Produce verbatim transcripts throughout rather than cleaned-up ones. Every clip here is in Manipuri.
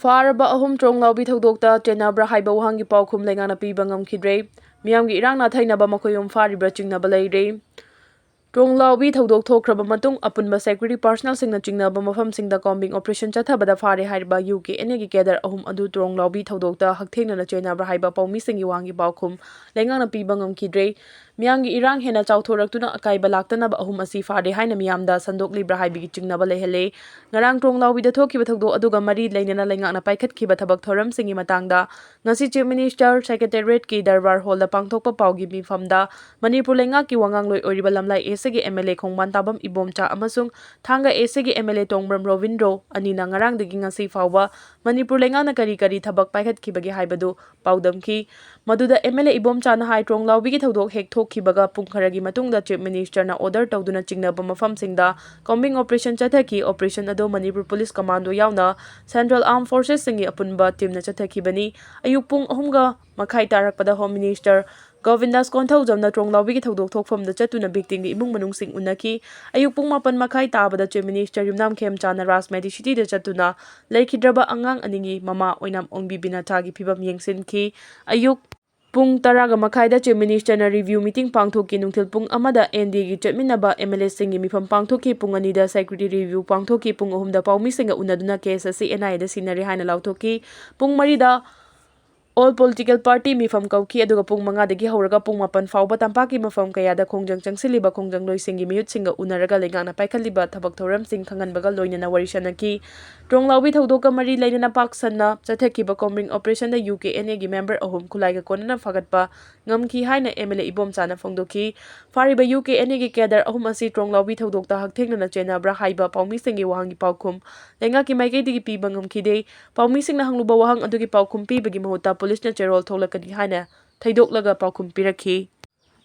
ꯐꯥꯔꯕ ꯑꯍꯨꯝ ꯇ꯭ꯔꯣꯡ ꯂꯥꯎꯕꯤ ꯊꯧꯗꯣꯛꯇ ꯆꯦꯟꯅꯕ꯭ꯔꯥ ꯍꯥꯏꯕ ꯋꯥꯍꯪꯒꯤ ꯄꯥꯎꯈꯨꯝ ꯂꯩꯉꯥꯛꯅ ꯄꯤꯕ ꯉꯝꯈꯤꯗ꯭ꯔꯦ꯫ ꯃꯤꯌꯥꯝꯒꯤ ꯏꯔꯥꯡ ꯅꯥꯊꯩꯅꯕ ꯃꯈꯣꯏ ꯑꯍꯨꯝ ꯐꯥꯔꯤꯕ꯭ꯔꯥ ꯆꯤꯡꯅꯕ ꯂꯩꯔꯦ꯫ ꯇ꯭ꯔꯣꯡ ꯂꯥꯎꯕꯤ ꯊꯧꯗꯣꯛ ꯊꯣꯛꯈ꯭ꯔꯕ ꯃꯇꯨꯡ ꯑꯄꯨꯟꯕ security personnelꯁꯤꯡꯅ ꯆꯤꯡꯅꯕ ꯃꯐꯝꯁꯤꯡꯗ combing operation ꯆꯠꯊꯕꯗ ꯐꯥꯔꯦ ꯍꯥꯏꯔꯤꯕ ꯌꯨ ꯀꯦ ꯑꯦꯟ ꯑꯦꯒꯤ cadre ꯑꯍꯨꯝ ꯑꯗꯨ ꯇ꯭ꯔꯣꯡ ꯂꯥꯎꯕꯤ ꯊꯧꯗꯣꯛꯇ ꯍꯛꯊꯦꯡꯅꯅ ꯆꯦꯟꯅꯕ꯭ꯔꯥ ꯍꯥꯏꯕ ꯄꯥꯎꯃꯤꯁꯤꯡꯒꯤ ꯋꯥꯍꯪꯒꯤ ꯄꯥꯎꯈꯨꯝ ꯂꯩꯉꯥꯛꯅ ꯄꯤꯕ ꯉꯝꯈꯤꯗ꯭ꯔꯦ꯫ ꯃꯤꯌꯥꯝꯒꯤ ꯏꯔꯥꯡ ꯍꯦꯟꯅ ꯆꯥꯎꯊꯣꯔꯛꯇꯨꯅ ꯑꯀꯥꯏꯕ ꯂꯥꯛꯇꯅꯕ ꯑꯍꯨꯝ ꯑꯁꯤ ꯐꯥꯔꯦ ꯍꯥꯏꯅ ꯃꯤꯌꯥꯝꯗ ꯁꯟꯗꯣꯛꯂꯤꯕ꯭ꯔꯥ ꯍꯥꯏꯕꯒꯤ ꯆꯤꯡꯅꯕ ꯂꯩꯍꯜꯂꯦ꯫ ꯉꯔꯥꯡ ꯇ꯭ꯔꯣꯡ ꯂꯥꯎꯕꯤꯗ ꯊꯣꯛꯈꯤꯕ ꯊꯧꯗꯣꯛ ꯑꯗꯨꯒ ꯃꯔꯤ ꯂꯩꯅꯅ ꯂꯩꯉꯥꯛꯅ ꯄꯥꯏꯈꯠꯈꯤꯕ ꯊꯕꯛ ꯊꯧꯔꯝꯁꯤꯡꯒꯤ ꯃꯇꯥꯡꯗ ꯉꯁꯤ Chief Ministerꯒꯤ Secretariatꯀꯤ Darbar Hallꯗ ꯄꯥꯡꯊꯣꯛꯄ ꯄꯥꯎꯒꯤ ꯃꯤꯐꯝꯗ ꯃꯅꯤꯄꯨꯔ ꯂꯩꯉꯥꯛꯀꯤ ꯋꯥꯉꯥꯡꯂꯣꯏ ꯑꯣꯏꯔꯤꯕ ꯂꯝꯂꯥꯏ ꯑꯦꯁ ꯑꯦꯒꯤ ꯑꯦꯝ ꯑꯦꯜ ꯑꯦ ꯈꯣꯡꯕꯥꯟ ꯇꯥꯕꯝ ꯏꯕꯣꯝꯆꯥ ꯑꯃꯁꯨꯡ ꯊꯥꯡꯒ ꯑꯦꯁ ꯑꯦꯒꯤ ꯑꯦꯝ ꯑꯦꯜ ꯑꯦ ꯇꯣꯡꯕ꯭ꯔꯝ ꯔꯣꯕꯤꯟꯗ꯭ꯔꯣ ꯑꯅꯤꯅ ꯉꯔꯥꯡꯗꯒꯤ ꯉꯁꯤ ꯐꯥꯎꯕ ꯃꯅꯤꯄꯨꯔ ꯂꯩꯉꯥꯛꯅ ꯀꯔꯤ ꯀꯔꯤ ꯊꯕꯛ ꯄꯥꯏꯈꯠꯈꯤꯕꯒꯦ ꯍꯥꯏꯕꯗꯨ ꯄꯥꯎꯗꯝꯈꯤ꯫ ꯃꯗꯨꯗ ꯑꯦꯝ ꯑꯦꯜ ꯑꯦ ꯏꯕꯣꯝꯆꯥꯅ ꯍꯥꯏ, ꯇ꯭ꯔꯣꯡ ꯂꯥꯎꯕꯤꯒꯤ ꯊꯧꯗꯣꯛ ꯍꯦꯛ ꯊꯣꯛꯈꯤꯕꯒ ꯄꯨꯡ ꯈꯔꯒꯤ ꯃꯇꯨꯡꯗ Chief Ministerꯅ order ꯇꯧꯗꯨꯅ ꯆꯤꯡꯅꯕ ꯃꯐꯝꯁꯤꯡꯗ combing operation ꯆꯠꯊꯈꯤ꯫ Operation ꯑꯗꯨ ꯃꯅꯤꯄꯨꯔ Police Commando ꯌꯥꯎꯅ Central Armed Forcesꯁꯤꯡꯒꯤ ꯑꯄꯨꯟꯕ teamꯅ ꯆꯠꯊꯈꯤꯕꯅꯤ꯫ ꯑꯌꯨꯛ ꯄꯨꯡ ꯑꯍꯨꯝꯒ ꯃꯈꯥꯏ ꯇꯥꯔꯛꯄꯗ Home Minister ꯒꯣꯕꯤꯟꯗꯥꯁ ꯀꯣꯟꯊꯧꯖꯝꯅ ꯇ꯭ꯔꯣꯡ ꯂꯥꯎꯕꯤꯒꯤ ꯊꯧꯗꯣꯛ ꯊꯣꯛꯐꯝꯗ ꯆꯠꯇꯨꯅ victimꯒꯤ ꯏꯃꯨꯡ ꯃꯅꯨꯡꯁꯤꯡ ꯎꯅꯈꯤ꯫ ꯑꯌꯨꯛ ꯄꯨꯡ ꯃꯥꯄꯟ ꯃꯈꯥꯏ ꯇꯥꯕꯗ Chief Minister ꯌꯨꯝꯅꯥꯝ ꯈꯦꯝꯆꯥꯟꯅ ꯔꯥꯖ ꯃꯦꯗꯤꯁꯤꯇꯤꯗ ꯆꯠꯇꯨꯅ ꯂꯩꯈꯤꯗ꯭ꯔꯕ ꯑꯉꯥꯡ ꯑꯅꯤꯒꯤ ꯃꯃꯥ ꯑꯣꯏꯅꯥꯝ ꯑꯣꯡꯕꯤ ꯕꯤꯅꯥꯊꯥꯒꯤ ꯐꯤꯕꯝ ꯌꯦꯡꯁꯤꯟꯈꯤ꯫ ꯑꯌꯨꯛ ꯄꯨꯡ ꯇꯔꯥꯒ ꯃꯈꯥꯏꯗ Chief Ministerꯅ review meeting ꯄꯥꯡꯊꯣꯛꯈꯤ꯫ ꯅꯨꯡꯊꯤꯜ ꯄꯨꯡ ꯑꯃꯗ ꯑꯦꯟ ꯗꯤ ꯑꯦꯒꯤ ꯆꯠꯃꯤꯟꯅꯕ ꯑꯦꯝ ꯑꯦꯜ ꯑꯦꯁꯤꯡꯒꯤ ꯃꯤꯐꯝ ꯄꯥꯡꯊꯣꯛꯈꯤ꯫ ꯄꯨꯡ ꯑꯅꯤꯗ security review ꯄꯥꯡꯊꯣꯛꯈꯤ꯫ ꯄꯨꯡ ꯑꯍꯨꯝꯗ ꯄꯥꯎꯃꯤꯁꯤꯡꯒ ꯎꯅꯗꯨꯅ case ꯑꯁꯤ ꯑꯦꯟ ꯑꯥꯏ ꯑꯦꯗ ꯁꯤꯟꯅꯔꯦ ꯍꯥꯏꯅ ꯂꯥꯎꯊꯣꯛꯈꯤ꯫ ꯄꯨꯡ ꯃꯔꯤꯗ all political party ꯃꯤꯐꯝ ꯀꯧꯈꯤ, ꯑꯗꯨꯒ ꯄꯨꯡ ꯃꯉꯥꯗꯒꯤ ꯍꯧꯔꯒ ꯄꯨꯡ ꯃꯥꯄꯟ ꯐꯥꯎꯕ ꯇꯝꯄꯥꯛꯀꯤ ꯃꯐꯝ ꯀꯌꯥꯗ ꯈꯣꯡꯖꯪ ꯆꯪꯁꯤꯜꯂꯤꯕ ꯈꯣꯡꯖꯪꯂꯣꯏꯁꯤꯡꯒꯤ ꯃꯤꯍꯨꯠꯁꯤꯡꯒ ꯎꯅꯔꯒ ꯂꯩꯉꯥꯛꯅ ꯄꯥꯏꯈꯠꯂꯤꯕ ꯊꯕꯛ ꯊꯧꯔꯝꯁꯤꯡ ꯈꯪꯍꯟꯕꯒ ꯂꯣꯏꯅꯅ ꯋꯥꯔꯤ ꯁꯥꯅꯈꯤ꯫ ꯇ꯭ꯔꯣꯡ ꯂꯥꯎꯕꯤ ꯊꯧꯗꯣꯛꯀ ꯃꯔꯤ ꯂꯩꯅꯅ ꯄꯥꯛ ꯁꯟꯅ ꯆꯠꯊꯈꯤꯕ combing operationꯗ ꯌꯨ ꯀꯦ ꯑꯦꯟ ꯑꯦꯒꯤ member ꯑꯍꯨꯝ ꯈꯨꯠꯂꯥꯏꯒ ꯀꯣꯟꯅꯅ ꯐꯥꯒꯠꯄ ꯉꯝꯈꯤ ꯍꯥꯏꯅ ꯑꯦꯝ ꯑꯦꯜ ꯑꯦ ꯏꯕꯣꯝꯆꯥꯅ ꯐꯣꯡꯗꯣꯛꯈꯤ꯫ ꯐꯥꯔꯤꯕ ꯌꯨ ꯀꯦ ꯑꯦꯟ ꯑꯦꯒꯤ cadre ꯑꯍꯨꯝ ꯑꯁꯤ ꯇ꯭ꯔꯣꯡ ꯂꯥꯎꯕꯤ ꯊꯧꯗꯣꯛꯇ ꯍꯛꯊꯦꯡꯅꯅ ꯆꯦꯟꯅꯕ꯭ꯔꯥ ꯍꯥꯏꯕ ꯄꯥꯎꯃꯤꯁꯤꯡꯒꯤ ꯋꯥꯍꯪꯒꯤ ꯄꯥꯎꯈꯨꯝ ꯂꯩꯉꯥꯛꯀꯤ ꯃꯥꯏꯀꯩꯗꯒꯤ ꯄꯤꯕ ꯉꯝꯈꯤꯗꯦ꯫ ꯄꯥꯎꯃꯤꯁꯤꯡꯅ ꯍꯪꯂꯨꯕ ꯋꯥꯍꯪ ꯑꯗꯨꯒꯤ ꯄꯥꯎꯈꯨꯝ ꯄꯤꯕꯒꯤ ꯃꯍꯨꯠꯇ policeꯅ ꯆꯦꯔꯣꯜ ꯊꯣꯛꯂꯛꯀꯅꯤ ꯍꯥꯏꯅ ꯊꯩꯗꯣꯛꯂꯒ ꯄꯥꯎꯈꯨꯝ ꯄꯤꯔꯛꯈꯤ꯫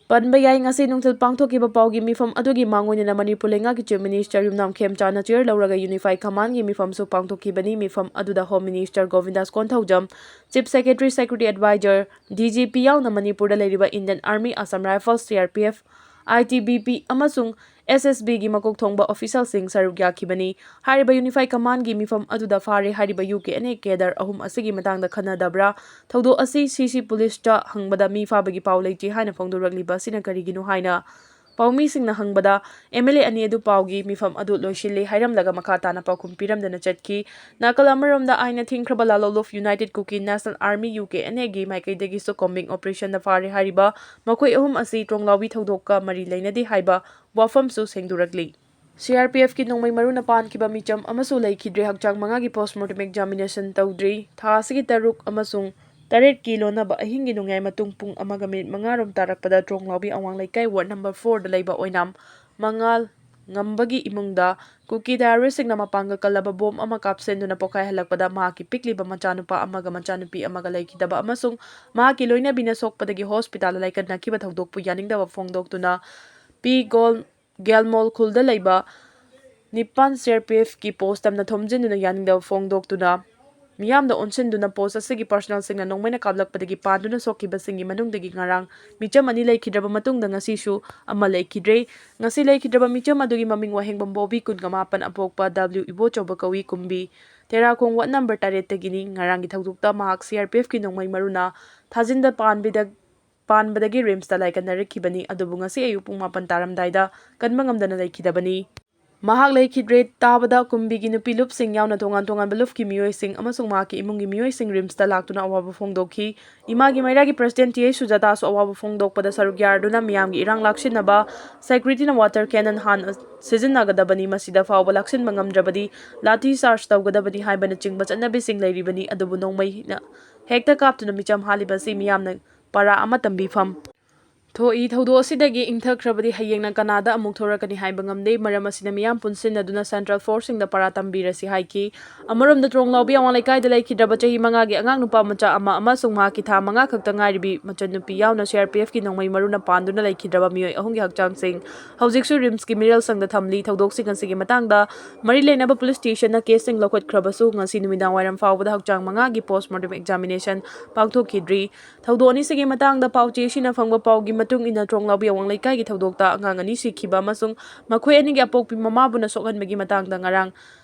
ꯄꯟꯕ ꯌꯥꯏ, ꯉꯁꯤ ꯅꯨꯡꯊꯤꯜ ꯄꯥꯡꯊꯣꯛꯈꯤꯕ ꯄꯥꯎꯒꯤ ꯃꯤꯐꯝ ꯑꯗꯨꯒꯤ ꯃꯥꯡꯑꯣꯏꯅꯅ ꯃꯅꯤꯄꯨꯔ ꯂꯩꯉꯥꯛꯀꯤ Chief Minister ꯌꯨꯝꯅꯥꯝ ꯈꯦꯝꯆꯥꯟꯅ chair ꯂꯧꯔꯒ Unified Commandꯒꯤ ꯃꯤꯐꯝꯁꯨ ꯄꯥꯡꯊꯣꯛꯈꯤꯕꯅꯤ꯫ ꯃꯤꯐꯝ ꯑꯗꯨꯗ Home Minister ꯒꯣꯕꯤꯟꯗꯥꯁ Konthoujam, Chief Secretary, Security Advisor, D G P ꯌꯥꯎꯅ ꯃꯅꯤꯄꯨꯔꯗ ꯂꯩꯔꯤꯕ Indian Army, Assam Rifles, C R P F, I T B P ꯑꯃꯁꯨꯡ S S Bꯒꯤ ꯃꯀꯣꯛ ꯊꯣꯡꯕ officialꯁꯤꯡ ꯁꯔꯨꯛ ꯌꯥꯈꯤꯕꯅꯤ꯫ ꯍꯥꯏꯔꯤꯕ Unified Commandꯒꯤ ꯃꯤꯐꯝ ꯑꯗꯨꯗ ꯐꯥꯔꯦ ꯍꯥꯏꯔꯤꯕ U K N A cadre ꯑꯍꯨꯝ ꯑꯁꯤꯒꯤ ꯃꯇꯥꯡꯗ ꯈꯟꯅꯗꯕ꯭ꯔꯥ? ꯊꯧꯗꯣꯛ ꯑꯁꯤ C C Policeꯇ ꯍꯪꯕꯗ ꯃꯤ ꯐꯥꯕꯒꯤ ꯄꯥꯎ ꯂꯩꯇꯦ ꯍꯥꯏꯅ ꯐꯣꯡꯗꯣꯔꯛꯂꯤꯕ ꯑꯁꯤꯅ ꯀꯔꯤꯒꯤꯅꯣ ꯍꯥꯏꯅ ꯄꯥꯎꯃꯤꯁꯤꯡꯅ ꯍꯪꯕꯗ, M L A ꯑꯅꯤ ꯑꯗꯨ ꯄꯥꯎꯒꯤ ꯃꯤꯐꯝ ꯑꯗꯨ ꯂꯣꯏꯁꯤꯜꯂꯦ ꯍꯥꯏꯔꯝꯂꯒ ꯃꯈꯥ ꯇꯥꯅ ꯄꯥꯎꯈꯨꯝ ꯄꯤꯔꯝꯗꯅ ꯆꯠꯈꯤ꯫ ꯅꯥꯀꯜ ꯑꯃꯔꯣꯝꯗ, ꯑꯥꯏꯟꯅ ꯊꯤꯡꯈ꯭ꯔꯕ ꯂꯥꯂꯣꯂꯨꯞ United Kuki National Army, U K N Aꯒꯤ ꯃꯥꯏꯀꯩꯗꯒꯤꯁꯨ combing operationꯗ ꯐꯥꯔꯦ ꯍꯥꯏꯔꯤꯕ ꯃꯈꯣꯏ ꯑꯍꯨꯝ ꯑꯁꯤ ꯇ꯭ꯔꯣꯡꯂꯥꯎꯕꯤ ꯊꯧꯗꯣꯛꯀ ꯃꯔꯤ ꯂꯩꯅꯗꯦ ꯍꯥꯏꯕ ꯋꯥꯐꯝꯁꯨ ꯁꯦꯡꯗꯣꯔꯛꯂꯤ꯫ C R P Fꯀꯤ ꯅꯣꯡꯃꯩ ꯃꯔꯨꯅ ꯄꯥꯟꯈꯤꯕ ꯃꯤꯆꯝ ꯑꯃꯁꯨ ꯂꯩꯈꯤꯗ꯭ꯔꯦ꯫ ꯍꯛꯆꯥꯡ ꯃꯉꯥꯒꯤ postmortem examination ꯇꯧꯗ꯭ꯔꯤ꯫ ꯊꯥ ꯑꯁꯤꯒꯤ ꯇꯔꯨꯛ ꯑꯃꯁꯨꯡ ꯇꯔꯦꯠꯀꯤ ꯂꯣꯟꯅꯕ ꯑꯍꯤꯡꯒꯤ ꯅꯣꯡꯌꯥꯏ ꯃꯇꯨꯡ ꯄꯨꯡ ꯑꯃꯒ ꯃꯤꯅꯤꯠ ꯃꯉꯥ ꯔꯣꯝ ꯇꯥꯔꯛꯄꯗ ꯇ꯭ꯔꯣꯡꯂꯥꯎꯕꯤ ꯑꯋꯥꯡ ꯂꯩꯀꯥꯏ ward number fourꯗ ꯂꯩꯕ ꯑꯣꯏꯅꯥꯝ ꯃꯉꯥꯜ ꯉꯝꯕꯒꯤ ꯏꯃꯨꯡꯗ ꯀꯨꯀꯤ terroristꯁꯤꯡꯅ ꯃꯄꯥꯡꯒꯜ ꯀꯜꯂꯕ ꯕꯣꯝ ꯑꯃ ꯀꯥꯞꯁꯤꯟꯗꯨꯅ ꯄꯣꯈꯥꯏꯍꯜꯂꯛꯄꯗ ꯃꯍꯥꯛꯀꯤ ꯄꯤꯛꯂꯤꯕ ꯃꯆꯥꯅꯨꯄꯥ ꯑꯃꯒ ꯃꯆꯥꯅꯨꯄꯤ ꯑꯃꯒ ꯂꯩꯈꯤꯗꯕ ꯑꯃꯁꯨꯡ ꯃꯍꯥꯛꯀꯤ ꯂꯣꯏꯅꯕꯤꯅ ꯁꯣꯛꯄꯗꯒꯤ hospitalꯗ ꯂꯥꯏꯀꯠꯅꯈꯤꯕ ꯊꯧꯗꯣꯛꯄꯨ ꯌꯥꯅꯤꯡꯗꯕ ꯐꯣꯡꯗꯣꯛꯇꯨꯅ ꯄꯤ ꯒꯣꯜ ꯒꯦꯜꯃꯣꯜ ꯈꯨꯜꯗ ꯂꯩꯕ ꯅꯤꯄꯥꯟ C R P Fꯀꯤ post ꯇꯝꯅ ꯊꯣꯝꯖꯤꯟꯗꯨꯅ ꯌꯥꯅꯤꯡꯗꯕ ꯐꯣꯡꯗꯣꯛꯇꯨꯅ ꯃꯤꯌꯥꯝꯗ ꯑꯣꯟꯁꯤꯟꯗꯨꯅ post ꯑꯁꯤꯒꯤ personnelꯁꯤꯡꯅ ꯅꯣꯡꯃꯩꯅ ꯀꯥꯞꯂꯛꯄꯗꯒꯤ ꯄꯥꯟꯗꯨꯅ ꯁꯣꯛꯈꯤꯕꯁꯤꯡꯒꯤ ꯃꯅꯨꯡꯗꯒꯤ ꯉꯔꯥꯡ ꯃꯤꯆꯝ ꯑꯅꯤ ꯂꯩꯈꯤꯗ꯭ꯔꯕ ꯃꯇꯨꯡꯗ ꯉꯁꯤꯁꯨ ꯑꯃ ꯂꯩꯈꯤꯗ꯭ꯔꯦ꯫ ꯉꯁꯤ ꯂꯩꯈꯤꯗ꯭ꯔꯕ ꯃꯤꯆꯝ ꯑꯗꯨꯒꯤ ꯃꯃꯤꯡ ꯋꯥꯍꯦꯡꯕꯝ ꯕꯣꯕꯤ, ꯀꯨꯟꯒ ꯃꯥꯄꯟ, ꯑꯄꯣꯛꯄ W ꯏꯕꯣꯆꯧꯕ ꯀꯧꯏ, ꯀꯨꯝꯕꯤ ꯇꯦꯔꯥꯈꯣꯡ ward number ꯇꯔꯦꯠꯇꯒꯤꯅꯤ꯫ ꯉꯔꯥꯡꯒꯤ ꯊꯧꯗꯣꯛꯇ ꯃꯍꯥꯛ C R P Fꯀꯤ ꯅꯣꯡꯃꯩ ꯃꯔꯨꯅ ꯊꯥꯖꯤꯟꯗ ꯄꯥꯟꯕꯤꯗ ꯄꯥꯟꯕꯗꯒꯤ RIMSꯇ ꯂꯥꯏꯀꯠꯅꯔꯛꯈꯤꯕꯅꯤ꯫ ꯑꯗꯨꯕꯨ ꯉꯁꯤ ꯑꯌꯨꯛ ꯄꯨꯡ ꯃꯥꯄꯟ ꯇꯥꯔꯝꯗꯥꯏꯗ ꯀꯟꯕ ꯉꯝꯗꯅ ꯂꯩꯈꯤꯗꯕꯅꯤ꯫ ꯃꯍꯥꯛ ꯂꯩꯈꯤꯗ꯭ꯔꯦ ꯇꯥꯕꯗ ꯀꯨꯝꯕꯤꯒꯤ ꯅꯨꯄꯤ ꯂꯨꯞꯁꯤꯡ ꯌꯥꯎꯅ ꯇꯣꯉꯥꯟ ꯇꯣꯉꯥꯟꯕ ꯂꯨꯞꯀꯤ ꯃꯤꯑꯣꯏꯁꯤꯡ ꯑꯃꯁꯨꯡ ꯃꯍꯥꯛꯀꯤ ꯏꯃꯨꯡꯒꯤ ꯃꯤꯑꯣꯏꯁꯤꯡ RIMSꯇ ꯂꯥꯛꯇꯨꯅ ꯑꯋꯥꯕ ꯐꯣꯡꯗꯣꯛꯈꯤ꯫ ꯏꯃꯥꯒꯤ ꯃꯩꯔꯥꯒꯤ president T H ꯁꯨꯖꯥꯇꯥꯁꯨ ꯑꯋꯥꯕ ꯐꯣꯡꯗꯣꯛꯄꯗ ꯁꯔꯨꯛ ꯌꯥꯔꯗꯨꯅ ꯃꯤꯌꯥꯝꯒꯤ ꯏꯔꯥꯡ ꯂꯥꯛꯁꯤꯟꯅꯕ securityꯅ water cannon ꯍꯥꯟꯅ ꯁꯤꯖꯤꯟꯅꯒꯗꯕꯅꯤ꯫ ꯃꯁꯤꯗ ꯐꯥꯎꯕ ꯂꯥꯛꯁꯤꯟꯕ ꯉꯝꯗ꯭ꯔꯕꯗꯤ ꯂꯥꯊꯤ charge ꯇꯧꯒꯗꯕꯅꯤ ꯍꯥꯏꯕꯅꯆꯤꯡꯕ ꯆꯠꯅꯕꯤꯁꯤꯡ ꯂꯩꯔꯤꯕꯅꯤ꯫ ꯑꯗꯨꯕꯨ ꯅꯣꯡꯃꯩꯅ ꯍꯦꯛꯇ ꯀꯥꯞꯇꯨꯅ ꯃꯤꯆꯝ ꯍꯥꯠꯂꯤꯕ ꯑꯁꯤ ꯃꯤꯌꯥꯝꯅ ꯄꯔꯥ ꯑꯃ ꯇꯝꯕꯤꯐꯝ ꯊꯣꯛꯏ꯫ ꯊꯧꯗꯣꯛ ꯑꯁꯤꯗꯒꯤ ꯏꯪꯊꯈ꯭ꯔꯕꯗꯤ ꯍꯌꯦꯡꯅ ꯀꯅꯥꯗ ꯑꯃꯨꯛ ꯊꯣꯔꯛꯀꯅꯤ ꯍꯥꯏꯕ ꯉꯝꯗꯦ꯫ ꯃꯔꯝ ꯑꯁꯤꯅ ꯃꯤꯌꯥꯝ ꯄꯨꯟꯁꯤꯟꯅꯗꯨꯅ central forceꯁꯤꯡꯗ ꯄꯔꯥ ꯇꯝꯕꯤꯔꯁꯤ ꯍꯥꯏꯈꯤ꯫ ꯑꯃꯔꯣꯝꯗ, ꯇ꯭ꯔꯣꯡꯂꯥꯎꯕꯤ ꯑꯋꯥꯡ ꯂꯩꯀꯥꯏꯗ ꯂꯩꯈꯤꯗ꯭ꯔꯕ ꯆꯍꯤ ꯃꯉꯥꯒꯤ ꯑꯉꯥꯡ ꯅꯨꯄꯥ ꯃꯆꯥ ꯑꯃ ꯑꯃꯁꯨꯡ ꯃꯍꯥꯛꯀꯤ ꯊꯥ ꯃꯉꯥ ꯈꯛꯇ ꯉꯥꯏꯔꯤꯕꯤ ꯃꯆꯟꯅꯨꯄꯤ ꯌꯥꯎꯅ C R P Fꯀꯤ ꯅꯣꯡꯃꯩ ꯃꯔꯨꯅ ꯄꯥꯟꯗꯨꯅ ꯂꯩꯈꯤꯗ꯭ꯔꯕ ꯃꯤꯑꯣꯏ ꯑꯍꯨꯝꯒꯤ ꯍꯛꯆꯥꯡꯁꯤꯡ ꯍꯧꯖꯤꯛꯁꯨ RIMSꯀꯤ ꯃꯤꯔꯦꯜ ꯁꯪꯗ ꯊꯝꯂꯤ꯫ ꯊꯧꯗꯣꯛꯁꯤꯡ ꯑꯁꯤꯒꯤ ꯃꯇꯥꯡꯗ ꯃꯔꯤ ꯂꯩꯅꯕ police stationꯅ caseꯁꯤꯡ ꯂꯧꯈꯠꯈ꯭ꯔꯕꯁꯨ ꯉꯁꯤ ꯅꯨꯃꯤꯗꯥꯡ ꯋꯥꯏꯔꯝ ꯐꯥꯎꯕꯗ ꯍꯛꯆꯥꯡ ꯃꯉꯥꯒꯤ postmortem examination ꯄꯥꯡꯊꯣꯛꯈꯤꯗ꯭ꯔꯤ꯫ ꯊꯧꯗꯣꯛ ꯑꯅꯤꯁꯤꯒꯤ ꯃꯇꯥꯡꯗ ꯄꯥꯎꯆꯦꯁꯤꯡꯅ ꯐꯪꯕ ꯄꯥꯎꯒꯤ ꯃꯇꯨꯡ ꯏꯟꯅ ꯇ꯭ꯔꯣꯡꯂꯥꯎꯕꯤ ꯑꯋꯥꯡ ꯂꯩꯀꯥꯏꯒꯤ ꯊꯧꯗꯣꯛꯇ ꯑꯉꯥꯡ ꯑꯅꯤ ꯁꯤꯈꯤꯕ ꯑꯃꯁꯨꯡ ꯃꯈꯣꯏ ꯑꯅꯤꯒꯤ ꯑꯄꯣꯛꯄꯤ ꯃꯃꯥꯕꯨꯅ ꯁꯣꯛꯍꯟꯕꯒꯤ ꯃꯇꯥꯡꯗ ꯉꯔꯥꯡ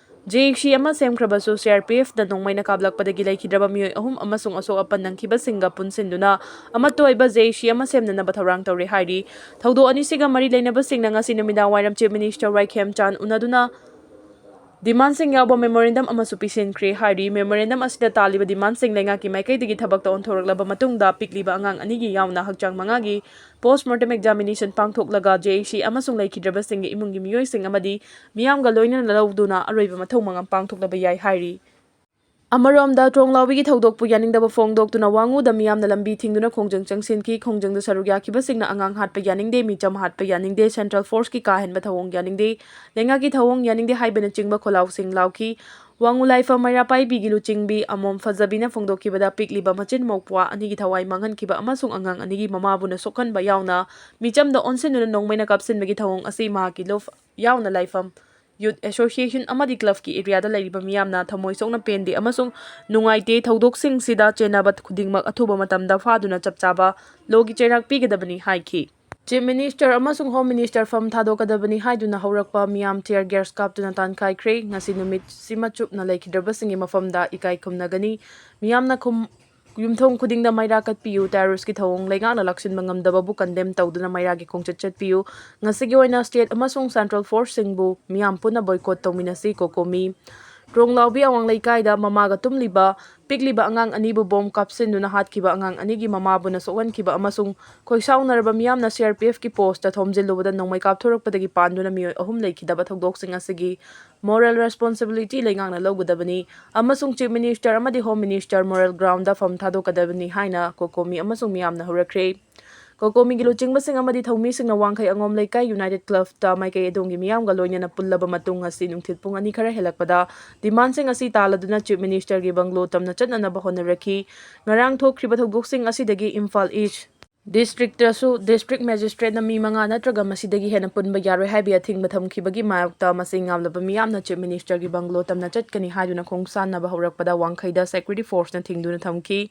ꯖꯦ ꯑꯦ ꯁꯤ ꯑꯃ ꯁꯦꯝꯈ꯭ꯔꯕꯁꯨ ꯁꯤ ꯑꯥꯔ ꯄꯤ ꯑꯦꯐꯅ ꯅꯣꯡꯃꯩꯅ ꯀꯥꯞꯂꯛꯄꯗꯒꯤ ꯂꯩꯈꯤꯗ꯭ꯔꯕ ꯃꯤꯑꯣꯏ ꯑꯍꯨꯝ ꯑꯃꯁꯨꯡ ꯑꯁꯣꯛ ꯑꯄꯟ ꯅꯪꯈꯤꯕꯁꯤꯡꯒ ꯄꯨꯟꯁꯤꯟꯗꯨꯅ ꯑꯃꯠꯇ ꯑꯣꯏꯕ ꯖꯦ ꯑꯦ ꯁꯤ ꯑꯃ ꯁꯦꯝꯅꯅꯕ ꯊꯧꯔꯥꯡ ꯇꯧꯔꯦ ꯍꯥꯏꯔꯤ꯫ ꯊꯧꯗꯣꯛ ꯑꯅꯤꯁꯤꯒ ꯃꯔꯤ ꯂꯩꯅꯕꯁꯤꯡꯅ ꯉꯁꯤ ꯅꯨꯃꯤꯗꯥꯡ ꯋꯥꯏꯔꯝ ꯆꯤꯐ ꯃꯤꯅꯤꯁꯇꯔ ꯋꯥꯏ ꯈꯦꯝꯆꯥꯟ ꯎꯅꯗꯨꯅ ꯗꯤꯃꯥꯟꯁꯤꯡ ꯌꯥꯎꯕ ꯃꯦꯃꯣꯔꯦꯟꯗꯝ ꯑꯃꯁꯨ ꯄꯤꯁꯤꯟꯈ꯭ꯔꯦ ꯍꯥꯏꯔꯤ꯫ ꯃꯦꯃꯣꯔꯦꯟꯗꯝ ꯑꯁꯤꯗ ꯇꯥꯜꯂꯤꯕ ꯗꯤꯃꯥꯟꯁꯤꯡ ꯂꯩꯉꯥꯛꯀꯤ ꯃꯥꯏꯀꯩꯗꯒꯤ ꯊꯕꯛꯇ ꯑꯣꯟꯊꯣꯔꯛꯂꯕ ꯃꯇꯨꯡꯗ ꯄꯤꯛꯂꯤꯕ ꯑꯉꯥꯡ ꯑꯅꯤꯒꯤ ꯌꯥꯎꯅ ꯍꯛꯆꯥꯡ ꯃꯉꯥꯒꯤ ꯄꯣꯁꯃꯣꯔꯇꯦꯝ ꯑꯦꯛꯖꯥꯃꯤꯅꯦꯁꯟ ꯄꯥꯡꯊꯣꯛꯂꯒ ꯖꯦ ꯑꯦ ꯁꯤ ꯑꯃꯁꯨꯡ ꯂꯩꯈꯤꯗ꯭ꯔꯕꯁꯤꯡꯒꯤ ꯏꯃꯨꯡꯒꯤ ꯃꯤꯑꯣꯏꯁꯤꯡ ꯑꯃꯗꯤ ꯃꯤꯌꯥꯝꯒ ꯂꯣꯏꯅꯅ ꯂꯧꯗꯨꯅ ꯑꯔꯣꯏꯕ ꯃꯊꯧ ꯃꯉꯝ ꯄꯥꯡꯊꯣꯛꯂꯕ ꯌꯥꯏ ꯍꯥꯏꯔꯤ꯫ ꯑꯃꯔꯣꯝꯗ ꯇ꯭ꯔꯣꯡꯂꯥꯎꯕꯤꯒꯤ ꯊꯧꯗꯣꯛꯄꯨ ꯌꯥꯅꯤꯡꯗꯕ ꯐꯣꯡꯗꯣꯛꯇꯨꯅ ꯋꯥꯉꯨꯗ ꯃꯤꯌꯥꯝꯅ ꯂꯝꯕꯤ ꯊꯤꯡꯗꯨꯅ ꯈꯣꯡꯖꯪ ꯆꯪꯁꯤꯟꯈꯤ꯫ ꯈꯣꯡꯖꯪꯗ ꯁꯔꯨꯛ ꯌꯥꯈꯤꯕꯁꯤꯡꯅ ꯑꯉꯥꯡ ꯍꯥꯠꯄ ꯌꯥꯅꯤꯡꯗꯦ, ꯃꯤꯆꯝ ꯍꯥꯠꯄ ꯌꯥꯅꯤꯡꯗꯦ, ꯁꯦꯟꯇ꯭ꯔꯦꯜ ꯐꯣꯔꯁꯀꯤ ꯀꯥ ꯍꯦꯟꯕ ꯊꯧꯑꯣꯡ ꯌꯥꯅꯤꯡꯗꯦ, ꯂꯩꯉꯥꯛꯀꯤ ꯊꯧꯑꯣꯡ ꯌꯥꯅꯤꯡꯗꯦ ꯍꯥꯏꯕꯅꯆꯤꯡꯕ ꯈꯣꯜꯂꯥꯎꯁꯤꯡ ꯂꯥꯎꯈꯤ꯫ ꯋꯥꯉꯨ ꯂꯥꯏꯐꯝ ꯃꯩꯔꯥ ꯄꯥꯏꯕꯤꯒꯤ ꯂꯨꯆꯤꯡꯕꯤ ꯑꯃꯣꯝ ꯐꯖꯕꯤꯅ ꯐꯣꯡꯗꯣꯛꯈꯤꯕꯗ ꯄꯤꯛꯂꯤꯕ ꯃꯆꯤꯟ ꯃꯧꯄ꯭ꯋꯥ ꯑꯅꯤꯒꯤ ꯊꯋꯥꯏ ꯃꯥꯡꯍꯟꯈꯤꯕ ꯑꯃꯁꯨꯡ ꯑꯉꯥꯡ ꯑꯅꯤꯒꯤ ꯃꯃꯥꯕꯨꯅ ꯁꯣꯛꯍꯟꯕ ꯌꯥꯎꯅ ꯃꯤꯆꯝꯗ ꯑꯣꯟꯁꯤꯟꯗꯨꯅ ꯅꯣꯡꯃꯩꯅ ꯀꯥꯞꯁꯤꯟꯕꯒꯤ ꯊꯧꯑꯣꯡ ꯑꯁꯤ ꯃꯍꯥꯛꯀꯤ ꯂꯨꯞ ꯌꯥꯎꯅ ꯂꯥꯏꯐꯝ ꯌꯨꯠ ꯑꯦꯁꯣꯁꯤꯌꯦꯁꯟ ꯑꯃꯗꯤ ꯀ꯭ꯂꯕꯀꯤ ꯑꯦꯔꯤꯌꯥꯗ ꯂꯩꯔꯤꯕ ꯃꯤꯌꯥꯝꯅ ꯊꯃꯣꯏ ꯁꯣꯛꯅ ꯄꯦꯟꯗꯦ ꯑꯃꯁꯨꯡ ꯅꯨꯡꯉꯥꯏꯇꯦ꯫ ꯊꯧꯗꯣꯛꯁꯤꯡꯁꯤꯗ ꯆꯦꯟꯅꯕ ꯈꯨꯗꯤꯡꯃꯛ ꯑꯊꯨꯕ ꯃꯇꯝꯗ ꯐꯥꯗꯨꯅ ꯆꯞ ꯆꯥꯕ ꯂꯣꯒꯤ ꯆꯩꯔꯥꯛ ꯄꯤꯒꯗꯕꯅꯤ ꯍꯥꯏꯈꯤ꯫ ꯆꯤꯐ ꯃꯤꯅꯤꯁꯇꯔ ꯑꯃꯁꯨꯡ ꯍꯣꯝ ꯃꯤꯅꯤꯁꯇꯔ ꯐꯝ ꯊꯥꯗꯣꯛꯀꯗꯕꯅꯤ ꯍꯥꯏꯗꯨꯅ ꯍꯧꯔꯛꯄ ꯃꯤꯌꯥꯝ ꯇꯤꯌꯔ ꯒ꯭ꯌꯥꯁ ꯀꯥꯞꯇꯨꯅ ꯇꯥꯟꯈꯥꯏꯈ꯭ꯔꯦ꯫ ꯉꯁꯤ ꯅꯨꯃꯤꯠꯁꯤꯃ ꯆꯨꯞꯅ ꯂꯩꯈꯤꯗ꯭ꯔꯕꯁꯤꯡꯒꯤ ꯃꯐꯝꯗ ꯏꯀꯥꯏ ꯈꯨꯝꯅꯒꯅꯤ꯫ ꯃꯤꯌꯥꯝꯅ ꯈꯨꯝ ꯌꯨꯝꯊꯣꯡ ꯈꯨꯗꯤꯡꯗ ꯃꯩꯔꯥ ꯀꯠꯄꯤꯌꯨ꯫ ꯇꯦꯔꯣꯔꯤꯁꯀꯤ ꯊꯧꯑꯣꯡ ꯂꯩꯉꯥꯛꯅ ꯂꯥꯛꯁꯤꯟꯕ ꯉꯝꯗꯕꯕꯨ ꯀꯟꯗꯦꯝ ꯇꯧꯗꯨꯅ ꯃꯩꯔꯥꯒꯤ ꯈꯣꯡꯆꯠ ꯆꯠꯄꯤꯌꯨ꯫ ꯉꯁꯤꯒꯤ ꯑꯣꯏꯅ ꯁ꯭ꯇꯦꯠ ꯑꯃꯁꯨꯡ ꯁꯦꯟꯇ꯭ꯔꯦꯜ ꯐꯣꯔꯁꯁꯤꯡꯕꯨ ꯃꯤꯌꯥꯝ ꯄꯨꯟꯅ ꯕꯣꯏꯀꯣꯠ ꯇꯧꯃꯤꯟꯅꯁꯤ꯫ ꯀꯣꯀꯣꯃꯤ꯫ ꯇ꯭ꯔꯣꯡꯂꯥꯎꯕꯤ ꯑꯋꯥꯡ ꯂꯩꯀꯥꯏꯗ ꯃꯃꯥꯒ ꯇꯨꯝꯂꯤꯕ ꯄꯤꯛꯂꯤꯕ ꯑꯉꯥꯡ ꯑꯅꯤꯕꯨ ꯕꯣꯝ ꯀꯥꯞꯁꯤꯟꯗꯨꯅ ꯍꯥꯠꯈꯤꯕ ꯑꯉꯥꯡ ꯑꯅꯤꯒꯤ ꯃꯃꯥꯕꯨꯅ ꯁꯣꯛꯍꯟꯈꯤꯕ ꯑꯃꯁꯨꯡ ꯈꯣꯏꯁꯥꯎꯅꯔꯕ ꯃꯤꯌꯥꯝꯅ ꯁꯤ ꯑꯥꯔ ꯄꯤ ꯑꯦꯐꯀꯤ ꯄꯣꯁꯇ ꯊꯣꯝꯖꯤꯜꯂꯨꯕꯗ ꯅꯣꯡꯃꯩ ꯀꯥꯞꯊꯣꯔꯛꯄꯗꯒꯤ ꯄꯥꯟꯗꯨꯅ ꯃꯤꯑꯣꯏ ꯑꯍꯨꯝ ꯂꯩꯈꯤꯗꯕ ꯊꯧꯗꯣꯛꯁꯤꯡ ꯑꯁꯤꯒꯤ ꯃꯣꯔꯦꯜ ꯔꯦꯁꯄꯣꯟꯁꯤꯕꯤꯂꯤꯇꯤ ꯂꯩꯉꯥꯛꯅ ꯂꯧꯒꯗꯕꯅꯤ ꯑꯃꯁꯨꯡ ꯆꯤꯐ ꯃꯤꯅꯤꯁꯇꯔ ꯑꯃꯗꯤ ꯍꯣꯝ ꯃꯤꯅꯤꯁꯇꯔ ꯃꯣꯔꯦꯜ ꯒ꯭ꯔꯥꯎꯟꯗ ꯐꯝ ꯊꯥꯗꯣꯛꯀꯗꯕꯅꯤ ꯍꯥꯏꯅ ꯀꯣꯀꯣꯃꯤ ꯑꯃꯁꯨꯡ ꯃꯤꯌꯥꯝꯅ ꯍꯧꯔꯛꯈ꯭ꯔꯦ꯫ ꯀꯣꯀꯣꯃꯤꯒꯤ ꯂꯨꯆꯤꯡꯕꯁꯤꯡ ꯑꯃꯗꯤ ꯊꯧꯃꯤꯁꯤꯡꯅ ꯋꯥꯡꯈꯩ ꯑꯉꯣꯝ ꯂꯩꯀꯥꯏ ꯌꯨꯅꯥꯏꯇꯦꯗ ꯀ꯭ꯂꯕꯇ ꯃꯥꯏꯀꯩ ꯑꯗꯣꯝꯒꯤ ꯃꯤꯌꯥꯝꯒ ꯂꯣꯏꯅꯅ ꯄꯨꯜꯂꯕ ꯃꯇꯨꯡ ꯉꯁꯤ ꯅꯨꯡꯊꯤꯜ ꯄꯨꯡ ꯑꯅꯤ ꯈꯔ ꯍꯦꯜꯂꯛꯄꯗ ꯗꯤꯃꯥꯟꯁꯤꯡ ꯑꯁꯤ ꯇꯥꯜꯂꯗꯨꯅ ꯆꯤꯐ ꯃꯤꯅꯤꯁꯇꯔꯒꯤ ꯕꯪꯒ꯭ꯂꯣ ꯇꯝꯅ ꯆꯠꯅꯅꯕ ꯍꯣꯠꯅꯔꯛꯈꯤ꯫ ꯉꯔꯥꯡ ꯊꯣꯛꯈ꯭ꯔꯤꯕ ꯊꯧꯗꯣꯛꯁꯤꯡ ꯑꯁꯤꯗꯒꯤ ꯏꯝꯐꯥꯜ ꯏꯁ ꯗꯤꯁꯇ꯭ꯔꯤꯛꯇꯁꯨ ꯗꯤꯁꯇ꯭ꯔꯤꯛ ꯃꯦꯖꯤꯁꯇ꯭ꯔꯦꯠꯅ ꯃꯤ ꯃꯉꯥ ꯅꯠꯇ꯭ꯔꯒ ꯃꯁꯤꯗꯒꯤ ꯍꯦꯟꯅ ꯄꯨꯟꯕ ꯌꯥꯔꯣꯏ ꯍꯥꯏꯕꯒꯤ ꯑꯊꯤꯡꯕ ꯊꯝꯈꯤꯕꯒꯤ ꯃꯥꯌꯣꯛꯇ ꯃꯁꯤꯡ ꯌꯥꯝꯂꯕ ꯃꯤꯌꯥꯝꯅ ꯆꯤꯐ ꯃꯤꯅꯤꯁꯇꯔꯒꯤ ꯕꯪꯒꯂꯣ ꯇꯝꯅ ꯆꯠꯀꯅꯤ ꯍꯥꯏꯗꯨꯅ ꯈꯣꯡꯁꯥꯟꯅꯕ ꯍꯧꯔꯛꯄꯗ ꯋꯥꯡꯈꯩꯗ ꯁꯦꯀ꯭ꯌꯨꯔꯤꯇꯤ ꯐꯣꯔꯁꯅ ꯊꯤꯡꯗꯨꯅ ꯊꯝꯈꯤ꯫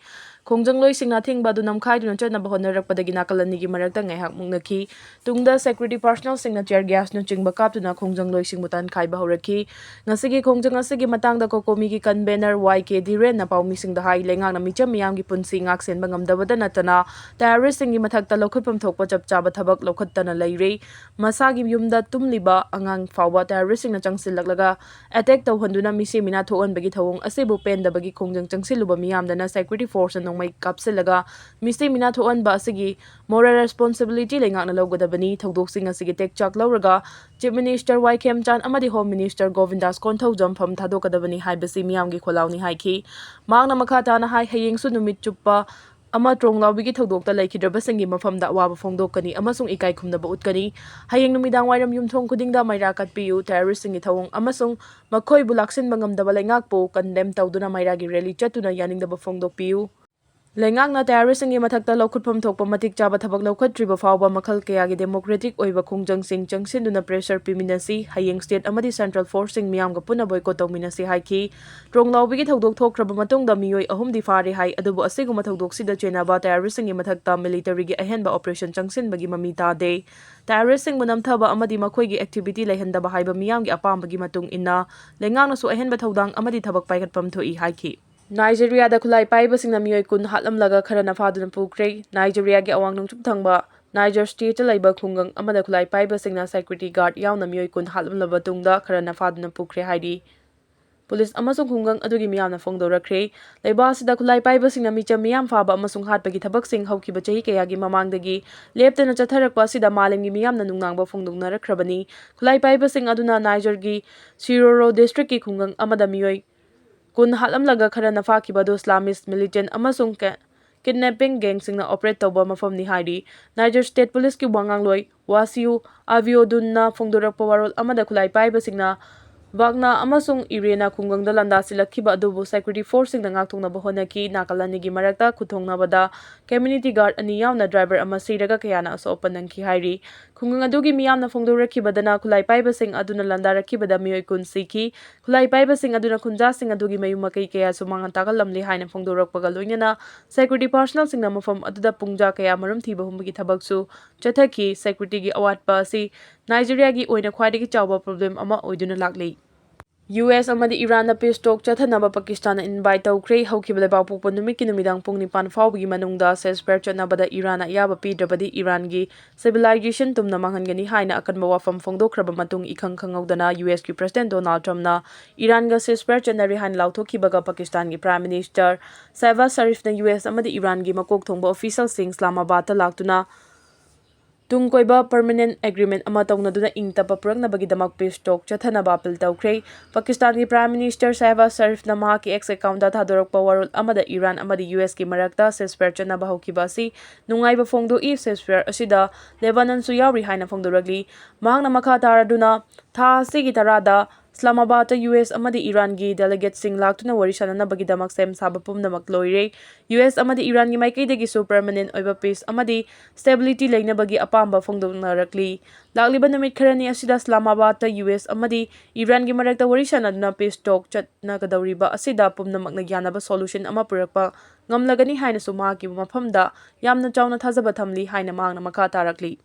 ꯈꯣꯡꯖꯪꯂꯣꯏꯁꯤꯡꯅ ꯑꯊꯤꯡꯕ ꯑꯗꯨ ꯅꯝꯈꯥꯏꯗꯨꯅ ꯆꯠꯅꯕ ꯍꯣꯠꯅꯔꯛꯄꯗꯒꯤ ꯅꯥꯀꯜ ꯑꯅꯤꯒꯤ ꯃꯔꯛꯇ ꯉꯥꯏꯍꯥꯛ ꯃꯨꯛꯅꯈꯤ꯫ ꯇꯨꯡꯗ ꯁꯦꯀ꯭ꯌꯨꯔꯤꯇꯤ ꯄꯥꯔꯁꯅꯦꯜꯁꯤꯡꯅ ꯇꯤꯌꯔ ꯒ꯭ꯌꯥꯁꯅꯆꯤꯡꯕ ꯀꯥꯞꯇꯨꯅ ꯈꯣꯡꯖꯪꯂꯣꯏꯁꯤꯡꯕꯨ ꯇꯥꯟꯈꯥꯏꯕ ꯍꯧꯔꯛꯈꯤ꯫ ꯉꯁꯤꯒꯤ ꯈꯣꯡꯖꯪ ꯑꯁꯤꯒꯤ ꯃꯇꯥꯡꯗ ꯀꯣꯀꯣꯃꯤꯒꯤ ꯀꯟꯚꯦꯅꯔ ꯋꯥꯏ ꯀꯦ ꯙꯤꯔꯦꯟꯅ ꯄꯥꯎꯃꯤꯁꯤꯡꯗ ꯍꯥꯏ, ꯂꯩꯉꯥꯛꯅ ꯃꯤꯆꯝ ꯃꯤꯌꯥꯝꯒꯤ ꯄꯨꯟꯁꯤ ꯉꯥꯛ ꯁꯦꯟꯕ ꯉꯝꯗꯕꯇ ꯅꯠꯇꯅ ꯇꯦꯔꯣꯔꯤꯁꯁꯤꯡꯒꯤ ꯃꯊꯛꯇ ꯂꯧꯈꯠꯐꯝ ꯊꯣꯛꯄ ꯆꯞ ꯆꯥꯕ ꯊꯕꯛ ꯂꯧꯈꯠꯇꯅ ꯂꯩꯔꯦ꯫ ꯃꯁꯥꯒꯤ ꯌꯨꯝꯗ ꯇꯨꯝꯂꯤꯕ ꯑꯉꯥꯡ ꯐꯥꯎꯕ ꯇꯦꯔꯣꯔꯤꯁꯁꯤꯡꯅ ꯆꯪꯁꯤꯜꯂꯛꯂꯒ ꯑꯦꯇꯦꯛ ꯇꯧꯍꯟꯗꯨꯅ ꯃꯤꯁꯤ ꯃꯤꯅꯥ ꯊꯣꯛꯍꯟꯕꯒꯤ ꯊꯧꯑꯣꯡ ꯑꯁꯤꯕꯨ ꯄꯦꯟꯗꯕꯒꯤ ꯈꯣꯡꯖꯪ ꯆꯪꯁꯤꯜꯂꯨꯕ ꯃꯤꯌꯥꯝꯗꯅ ꯁꯦꯀ꯭ꯌꯨꯔꯤꯇꯤ ꯐꯣꯔꯁꯅ ꯅꯣꯡꯃꯩ ꯀꯥꯞꯁꯤꯜꯂꯒ ꯃꯤꯁꯤ ꯃꯤꯅꯥ ꯊꯣꯛꯍꯟꯕ ꯑꯁꯤꯒꯤ ꯃꯣꯔꯦꯜ ꯔꯦꯁꯄꯣꯟꯁꯤꯕꯤꯂꯤꯇꯤ ꯂꯩꯉꯥꯛꯅ ꯂꯧꯒꯗꯕꯅꯤ꯫ ꯊꯧꯗꯣꯛꯁꯤꯡ ꯑꯁꯤꯒꯤ ꯇꯦꯛꯆꯥꯛ ꯂꯧꯔꯒ ꯆꯤꯐ ꯃꯤꯅꯤꯁꯇꯔ ꯋꯥꯏ ꯈꯦꯝꯆꯥꯟ ꯑꯃꯗꯤ ꯍꯣꯝ ꯃꯤꯅꯤꯁꯇꯔ ꯒꯣꯕꯤꯟꯗꯥꯁ ꯀꯣꯟꯊꯧꯖꯝ ꯐꯝ ꯊꯥꯗꯣꯛꯀꯗꯕꯅꯤ ꯍꯥꯏꯕꯁꯤ ꯃꯤꯌꯥꯝꯒꯤ ꯈꯣꯜꯂꯥꯎꯅꯤ ꯍꯥꯏꯈꯤ꯫ ꯃꯍꯥꯛꯅ ꯃꯈꯥ ꯇꯥꯅ ꯍꯥꯏ, ꯍꯌꯦꯡꯁꯨ ꯅꯨꯃꯤꯠ ꯆꯨꯞꯄ ꯑꯃ ꯇ꯭ꯔꯣꯡꯂꯥꯎꯕꯤꯒꯤ ꯊꯧꯗꯣꯛꯇ ꯂꯩꯈꯤꯗ꯭ꯔꯕꯁꯤꯡꯒꯤ ꯃꯐꯝꯗ ꯑꯋꯥꯕ ꯐꯣꯡꯗꯣꯛꯀꯅꯤ ꯑꯃꯁꯨꯡ ꯏꯀꯥꯏ ꯈꯨꯝꯅꯕ ꯎꯠꯀꯅꯤ꯫ ꯍꯌꯦꯡ ꯅꯨꯃꯤꯗꯥꯡ ꯋꯥꯏꯔꯝ ꯌꯨꯝꯊꯣꯡ ꯈꯨꯗꯤꯡꯗ ꯃꯩꯔꯥ ꯀꯠꯄꯤꯌꯨ꯫ ꯇꯦꯔꯣꯔꯤꯁꯁꯤꯡꯒꯤ ꯊꯧꯑꯣꯡ ꯑꯃꯁꯨꯡ ꯃꯈꯣꯏꯕꯨ ꯂꯥꯛꯁꯤꯟꯕ ꯉꯝꯗꯕ ꯂꯩꯉꯥꯛꯄꯨ ꯀꯟꯗꯦꯝ ꯇꯧꯗꯨꯅ ꯃꯩꯔꯥꯒꯤ ꯔꯦꯂꯤ ꯆꯠꯇꯨꯅ ꯌꯥꯅꯤꯡꯗꯕ ꯐꯣꯡꯗꯣꯛꯄꯤꯌꯨ꯫ ꯂꯩꯉꯥꯛꯅ ꯇꯦꯔꯣꯔꯤꯁꯁꯤꯡꯒꯤ ꯃꯊꯛꯇ ꯂꯧꯈꯠꯐꯝ ꯊꯣꯛꯄ ꯃꯇꯤꯛ ꯆꯥꯕ ꯊꯕꯛ ꯂꯧꯈꯠꯇ꯭ꯔꯤꯕ ꯐꯥꯎꯕ ꯃꯈꯜ ꯀꯌꯥꯒꯤ ꯗꯦꯃꯣꯀ꯭ꯔꯦꯇꯤꯛ ꯑꯣꯏꯕ ꯈꯣꯡꯖꯪꯁꯤꯡ ꯆꯪꯁꯤꯟꯗꯨꯅ ꯄ꯭ꯔꯦꯁꯔ ꯄꯤꯃꯤꯟꯅꯁꯤ꯫ ꯍꯌꯦꯡ ꯁ꯭ꯇꯦꯠ ꯑꯃꯗꯤ ꯁꯦꯟꯇ꯭ꯔꯦꯜ ꯐꯣꯔꯁꯁꯤꯡ ꯃꯤꯌꯥꯝꯒ ꯄꯨꯟꯅ ꯕꯣꯏꯀꯣꯠ ꯇꯧꯃꯤꯟꯅꯁꯤ ꯍꯥꯏꯈꯤ꯫ ꯇ꯭ꯔꯣꯡꯂꯥꯎꯕꯤꯒꯤ ꯊꯧꯗꯣꯛ ꯊꯣꯛꯈ꯭ꯔꯕ ꯃꯇꯨꯡꯗ ꯃꯤꯑꯣꯏ ꯑꯍꯨꯝꯗꯤ ꯐꯥꯔꯦ ꯍꯥꯏ, ꯑꯗꯨꯕꯨ ꯑꯁꯤꯒꯨꯝꯕ ꯊꯧꯗꯣꯛꯁꯤꯗ ꯆꯦꯟꯅꯕ ꯇꯦꯔꯣꯔꯤꯁꯁꯤꯡꯒꯤ ꯃꯊꯛꯇ ꯃꯤꯂꯤꯇꯔꯤꯒꯤ ꯑꯍꯦꯟꯕ ꯑꯣꯄꯔꯦꯁꯟ ꯆꯪꯁꯤꯟꯕꯒꯤ ꯃꯃꯤ ꯇꯥꯗꯦ꯫ ꯇꯦꯔꯣꯔꯤꯁꯁꯤꯡꯕꯨ ꯅꯝꯊꯕ ꯑꯃꯗꯤ ꯃꯈꯣꯏꯒꯤ ꯑꯦꯛꯇꯤꯚꯤꯇꯤ ꯂꯩꯍꯟꯗꯕ ꯍꯥꯏꯕ ꯃꯤꯌꯥꯝꯒꯤ ꯑꯄꯥꯝꯕꯒꯤ ꯃꯇꯨꯡ ꯏꯟꯅ ꯂꯩꯉꯥꯛꯅꯁꯨ ꯑꯍꯦꯟꯕ ꯊꯧꯗꯥꯡ ꯑꯃꯗꯤ ꯊꯕꯛ ꯄꯥꯏꯈꯠꯐꯝ ꯊꯣꯛꯏ ꯍꯥꯏꯈꯤ꯫ ꯅꯥꯏꯖꯦꯔꯤꯌꯥꯗ ꯈꯨꯠꯂꯥꯏ ꯄꯥꯏꯕꯁꯤꯡꯅ ꯃꯤꯑꯣꯏ ꯀꯨꯟ ꯍꯥꯠꯂꯝꯂꯒ ꯈꯔꯅ ꯐꯥꯗꯨꯅ ꯄꯨꯈ꯭ꯔꯦ꯫ ꯅꯥꯏꯖꯦꯔꯤꯌꯥꯒꯤ ꯑꯋꯥꯡ ꯅꯣꯡꯆꯨꯞ ꯊꯪꯕ ꯅꯥꯏꯖꯔ ꯁ꯭ꯇꯦꯠꯇ ꯂꯩꯕ ꯈꯨꯡꯒꯪ ꯑꯃꯗ ꯈꯨꯠꯂꯥꯏ ꯄꯥꯏꯕꯁꯤꯡꯅ ꯁꯦꯀ꯭ꯌꯨꯔꯤꯇꯤ ꯒꯥꯔꯗ ꯌꯥꯎꯅ ꯃꯤꯑꯣꯏ ꯀꯨꯟ ꯍꯥꯠꯂꯝꯂꯕ ꯇꯨꯡꯗ ꯈꯔꯅ ꯐꯥꯗꯨꯅ ꯄꯨꯈ꯭ꯔꯦ ꯍꯥꯏꯔꯤ꯫ ꯄꯨꯂꯤꯁ ꯑꯃꯁꯨꯡ ꯈꯨꯡꯒꯪ ꯑꯗꯨꯒꯤ ꯃꯤꯌꯥꯝꯅ ꯐꯣꯡꯗꯣꯔꯛꯈ꯭ꯔꯦ꯫ ꯂꯩꯕꯥꯛ ꯑꯁꯤꯗ ꯈꯨꯠꯂꯥꯏ ꯄꯥꯏꯕꯁꯤꯡꯅ ꯃꯤꯆꯝ ꯃꯤꯌꯥꯝ ꯐꯥꯕ ꯑꯃꯁꯨꯡ ꯍꯥꯠꯄꯒꯤ ꯊꯕꯛꯁꯤꯡ ꯍꯧꯈꯤꯕ ꯆꯍꯤ ꯀꯌꯥꯒꯤ ꯃꯃꯥꯡꯗꯒꯤ ꯂꯦꯞꯇꯅ ꯆꯠꯊꯔꯛꯄ ꯑꯁꯤꯗ ꯃꯥꯂꯦꯝꯒꯤ ꯃꯤꯌꯥꯝꯅ ꯅꯨꯡꯅꯥꯡꯕ ꯐꯣꯡꯗꯣꯛꯅꯔꯛꯈ꯭ꯔꯕꯅꯤ꯫ ꯈꯨꯠꯂꯥꯏ ꯄꯥꯏꯕꯁꯤꯡ ꯑꯗꯨꯅ ꯅꯥꯏꯖꯔꯒꯤ ꯁꯤꯔꯣꯔꯣ ꯗꯤꯁꯇ꯭ꯔꯤꯛꯀꯤ ꯈꯨꯡꯒꯪ ꯑꯃꯗ ꯃꯤꯑꯣꯏ ꯀꯨꯟ ꯍꯥꯠꯂꯝꯂꯒ ꯈꯔꯅ ꯐꯥꯈꯤꯕ ꯑꯗꯨ ꯏꯁꯂꯥꯃꯤꯁ ꯃꯤꯂꯤꯇꯦꯟ ꯑꯃꯁꯨꯡ ꯀ-, ꯀꯤꯗꯅꯦꯄꯤꯡ ꯒꯦꯡꯁꯤꯡꯅ ꯑꯣꯄꯔꯦꯠ ꯇꯧꯕ ꯃꯐꯝꯅꯤ ꯍꯥꯏꯔꯤ꯫ ꯅꯥꯏꯖꯔ ꯁ꯭ꯇꯦꯠ ꯄꯨꯂꯤꯁꯀꯤ ꯋꯥꯉꯥꯡꯂꯣꯏ ꯋꯥꯁꯤꯌꯨ ꯑꯕꯤꯌꯣꯗꯨꯟꯅ ꯐꯣꯡꯗꯣꯔꯛꯄ ꯋꯥꯔꯣꯜ ꯑꯃꯗ ꯈꯨꯠꯂꯥꯏ ꯄꯥꯏꯕꯁꯤꯡꯅ ꯋꯥꯒꯅꯥ ꯑꯃꯁꯨꯡ ꯏꯔꯦꯅꯥ ꯈꯨꯡꯒꯪꯗ ꯂꯥꯟꯗꯥꯁꯤꯜꯂꯛꯈꯤꯕ ꯑꯗꯨꯕꯨ ꯁꯦꯀ꯭ꯌꯨꯔꯤꯇꯤ ꯐꯣꯔꯁꯁꯤꯡꯅ ꯉꯥꯛꯊꯣꯛꯅꯕ ꯍꯣꯠꯅꯈꯤ꯫ ꯅꯥꯀꯜ ꯑꯅꯤꯒꯤ ꯃꯔꯛꯇ ꯈꯨꯠꯊꯣꯡꯅꯕꯗ ꯀꯝꯃ꯭ꯌꯨꯅꯤꯇꯤ ꯒꯥꯔꯗ ꯑꯅꯤ ꯌꯥꯎꯅ ꯗ꯭ꯔꯥꯏꯚꯔ ꯑꯃ ꯁꯤꯔꯒ ꯀꯌꯥꯅ ꯑꯁꯣꯛ ꯑꯄꯟ ꯅꯪꯈꯤ ꯍꯥꯏꯔꯤ꯫ ꯈꯨꯡꯒꯪ ꯑꯗꯨꯒꯤ ꯃꯤꯌꯥꯝꯅ ꯐꯣꯡꯗꯣꯔꯛꯈꯤꯕꯗꯅ ꯈꯨꯠꯂꯥꯏ ꯄꯥꯏꯕꯁꯤꯡ ꯑꯗꯨꯅ ꯂꯥꯟꯗꯥꯔꯛꯈꯤꯕꯗ ꯃꯤꯑꯣꯏ ꯀꯨꯟ ꯁꯤꯈꯤ꯫ ꯈꯨꯠꯂꯥꯏ ꯄꯥꯏꯕꯁꯤꯡ ꯑꯗꯨꯅ ꯈꯨꯟꯖꯥꯁꯤꯡ ꯑꯗꯨꯒꯤ ꯃꯌꯨꯝ ꯃꯀꯩ ꯀꯌꯥꯁꯨ ꯃꯥꯡꯍꯟ ꯇꯥꯛꯍꯜꯂꯝꯂꯦ ꯍꯥꯏꯅ ꯐꯣꯡꯗꯣꯔꯛꯄꯒ ꯂꯣꯏꯅꯅ ꯁꯦꯀ꯭ꯌꯨꯔꯤꯇꯤ ꯄꯥꯔꯁꯣꯅꯦꯜꯁꯤꯡꯅ ꯃꯐꯝ ꯑꯗꯨꯗ ꯄꯨꯡꯖꯥ ꯀꯌꯥ ꯃꯔꯨꯝ ꯊꯤꯕ ꯍꯨꯝꯕꯒꯤ ꯊꯕꯛꯁꯨ ꯆꯠꯊꯈꯤ꯫ ꯁꯦꯀ꯭ꯌꯨꯔꯤꯇꯤꯒꯤ ꯑꯋꯥꯠꯄ ꯑꯁꯤ ꯅꯥꯏꯖꯦꯔꯤꯌꯥꯒꯤ ꯑꯣꯏꯅ ꯈ꯭ꯋꯥꯏꯗꯒꯤ ꯆꯥꯎꯕ ꯄ꯭ꯔꯣꯕ꯭ꯂꯦꯝ ꯑꯃ ꯑꯣꯏꯗꯨꯅ ꯂꯥꯛꯂꯤ꯫ ꯌꯨ ꯑꯦꯁ ꯑꯃꯗꯤ ꯏꯔꯥꯟꯅ ꯄꯤꯁ ꯇꯣꯛ ꯆꯠꯊꯅꯕ ꯄꯥꯀꯤꯁꯇꯥꯟꯅ ꯏꯟꯚꯥꯏꯠ ꯇꯧꯈ꯭ꯔꯦ꯫ ꯍꯧꯈꯤꯕ ꯂꯩꯕꯥꯛꯄꯣꯛꯄ ꯅꯨꯃꯤꯠꯀꯤ ꯅꯨꯃꯤꯗꯥꯡ ꯄꯨꯡ ꯅꯤꯄꯥꯟ ꯐꯥꯎꯕꯒꯤ ꯃꯅꯨꯡꯗ ꯁꯦꯁꯐꯌꯔ ꯆꯠꯅꯕꯗ ꯏꯔꯥꯟꯅ ꯑꯌꯥꯕ ꯄꯤꯗ꯭ꯔꯕꯗꯤ ꯏꯔꯥꯟꯒꯤ ꯁꯤꯚꯤꯂꯥꯏꯖꯦꯁꯟ ꯇꯨꯝꯅ ꯃꯥꯡꯍꯟꯒꯅꯤ ꯍꯥꯏꯅ ꯑꯀꯟꯕ ꯋꯥꯐꯝ ꯐꯣꯡꯗꯣꯛꯈ꯭ꯔꯕ ꯃꯇꯨꯡ, ꯏꯈꯪ ꯈꯪꯍꯧꯗꯅ ꯌꯨ ꯑꯦꯁꯀꯤ ꯄ꯭ꯔꯦꯁꯤꯗꯦꯟꯠ ꯗꯣꯅꯥꯜꯗ ꯇ꯭ꯔꯝꯞꯅ ꯏꯔꯥꯟꯒ ꯁꯦꯁꯐꯌꯔ ꯆꯠꯅꯔꯦ ꯍꯥꯏꯅ ꯂꯥꯎꯊꯣꯛꯈꯤꯕꯒ ꯄꯥꯀꯤꯁꯇꯥꯟꯒꯤ ꯄ꯭ꯔꯥꯏꯝ ꯃꯤꯅꯤꯁꯇꯔ ꯁꯍꯕꯥꯖ ꯁꯔꯤꯐꯅ ꯌꯨ ꯑꯦꯁ ꯑꯃꯗꯤ ꯏꯔꯥꯟꯒꯤ ꯃꯀꯣꯛ ꯊꯣꯡꯕ ꯑꯣꯐꯤꯁꯤꯌꯦꯜꯁꯤꯡ ꯏꯁꯂꯥꯃꯥꯕꯥꯗꯇ ꯂꯥꯛꯇꯨꯅ ꯇꯨꯡ ꯀꯣꯏꯕ ꯄꯔꯃꯅꯦꯟꯠ ꯑꯦꯒ꯭ꯔꯤꯃꯦꯟꯠ ꯑꯃ ꯇꯧꯅꯗꯨꯅ ꯏꯪ ꯇꯞꯄ ꯄꯨꯔꯛꯅꯕꯒꯤꯗꯃꯛ ꯄꯤꯁ ꯇꯣꯛ ꯆꯠꯊꯅꯕ ꯑꯄꯤꯜ ꯇꯧꯈ꯭ꯔꯦ꯫ ꯄꯥꯀꯤꯁꯇꯥꯟꯒꯤ ꯄ꯭ꯔꯥꯏꯝ ꯃꯤꯅꯤꯁꯇꯔ ꯁꯍꯕꯥꯖ ꯁꯔꯤꯐꯅ ꯃꯍꯥꯛꯀꯤ ꯑꯦꯛꯁ ꯑꯦꯀꯥꯎꯟꯠꯇ ꯊꯥꯗꯣꯔꯛꯄ ꯋꯥꯔꯣꯜ ꯑꯃꯗ ꯏꯔꯥꯟ ꯑꯃꯗꯤ ꯌꯨ ꯑꯦꯁꯀꯤ ꯃꯔꯛꯇ ꯁꯦꯁꯐꯌꯔ ꯆꯠꯅꯕ ꯍꯧꯈꯤꯕ ꯑꯁꯤ ꯅꯨꯡꯉꯥꯏꯕ ꯐꯣꯡꯗꯣꯛꯏ꯫ ꯁꯦꯁꯐꯌꯔ ꯑꯁꯤꯗ ꯂꯦꯕꯥꯅꯟꯁꯨ ꯌꯥꯎꯔꯤ ꯍꯥꯏꯅ ꯐꯣꯡꯗꯣꯔꯛꯂꯤ꯫ ꯃꯍꯥꯛꯅ ꯃꯈꯥ ꯇꯥꯔꯗꯨꯅ, ꯊꯥ ꯑꯁꯤꯒꯤ ꯇꯔꯥꯗ ꯏꯁꯂꯥꯃꯥꯕꯥꯗꯇ ꯌꯨ ꯑꯦꯁ ꯑꯃꯗꯤ ꯏꯔꯥꯟꯒꯤ ꯗꯦꯂꯤꯒꯦꯠꯁꯤꯡ ꯂꯥꯛꯇꯨꯅ ꯋꯥꯔꯤ ꯁꯥꯅꯅꯕꯒꯤꯗꯃꯛ ꯁꯦꯝ ꯁꯥꯕ ꯄꯨꯝꯅꯃꯛ ꯂꯣꯏꯔꯦ꯫ ꯌꯨ ꯑꯦꯁ ꯑꯃꯗꯤ ꯏꯔꯥꯟꯒꯤ ꯃꯥꯏꯀꯩꯗꯒꯤꯁꯨ ꯄꯔꯃꯅꯦꯟꯠ ꯑꯣꯏꯕ ꯄꯤꯁ ꯑꯃꯗꯤ ꯁ꯭ꯇꯦꯕꯤꯂꯤꯇꯤ ꯂꯩꯅꯕꯒꯤ ꯑꯄꯥꯝꯕ ꯐꯣꯡꯗꯣꯛꯅꯔꯛꯂꯤ꯫ ꯂꯥꯛꯂꯤꯕ ꯅꯨꯃꯤꯠ ꯈꯔꯅꯤ ꯑꯁꯤꯗ ꯏꯁꯂꯥꯃꯥꯕꯥꯗꯇ ꯌꯨ ꯑꯦꯁ ꯑꯃꯗꯤ ꯏꯔꯥꯟꯒꯤ ꯃꯔꯛꯇ ꯋꯥꯔꯤ ꯁꯥꯅꯗꯨꯅ ꯄꯤꯁ ꯇꯣꯛ ꯆꯠꯅꯒꯗꯧꯔꯤꯕ ꯑꯁꯤꯗ ꯄꯨꯝꯅꯃꯛꯅ ꯌꯥꯅꯕ ꯁꯣꯂꯨꯁꯟ ꯑꯃ ꯄꯨꯔꯛꯄ ꯉꯝꯂꯒꯅꯤ ꯍꯥꯏꯅꯁꯨ ꯃꯍꯥꯛꯀꯤ ꯃꯐꯝꯗ ꯌꯥꯝꯅ ꯆꯥꯎꯅ ꯊꯥꯖꯕ ꯊꯝꯂꯤ ꯍꯥꯏꯅ ꯃꯍꯥꯛꯅ ꯃꯈꯥ ꯇꯥꯔꯛꯂꯤ꯫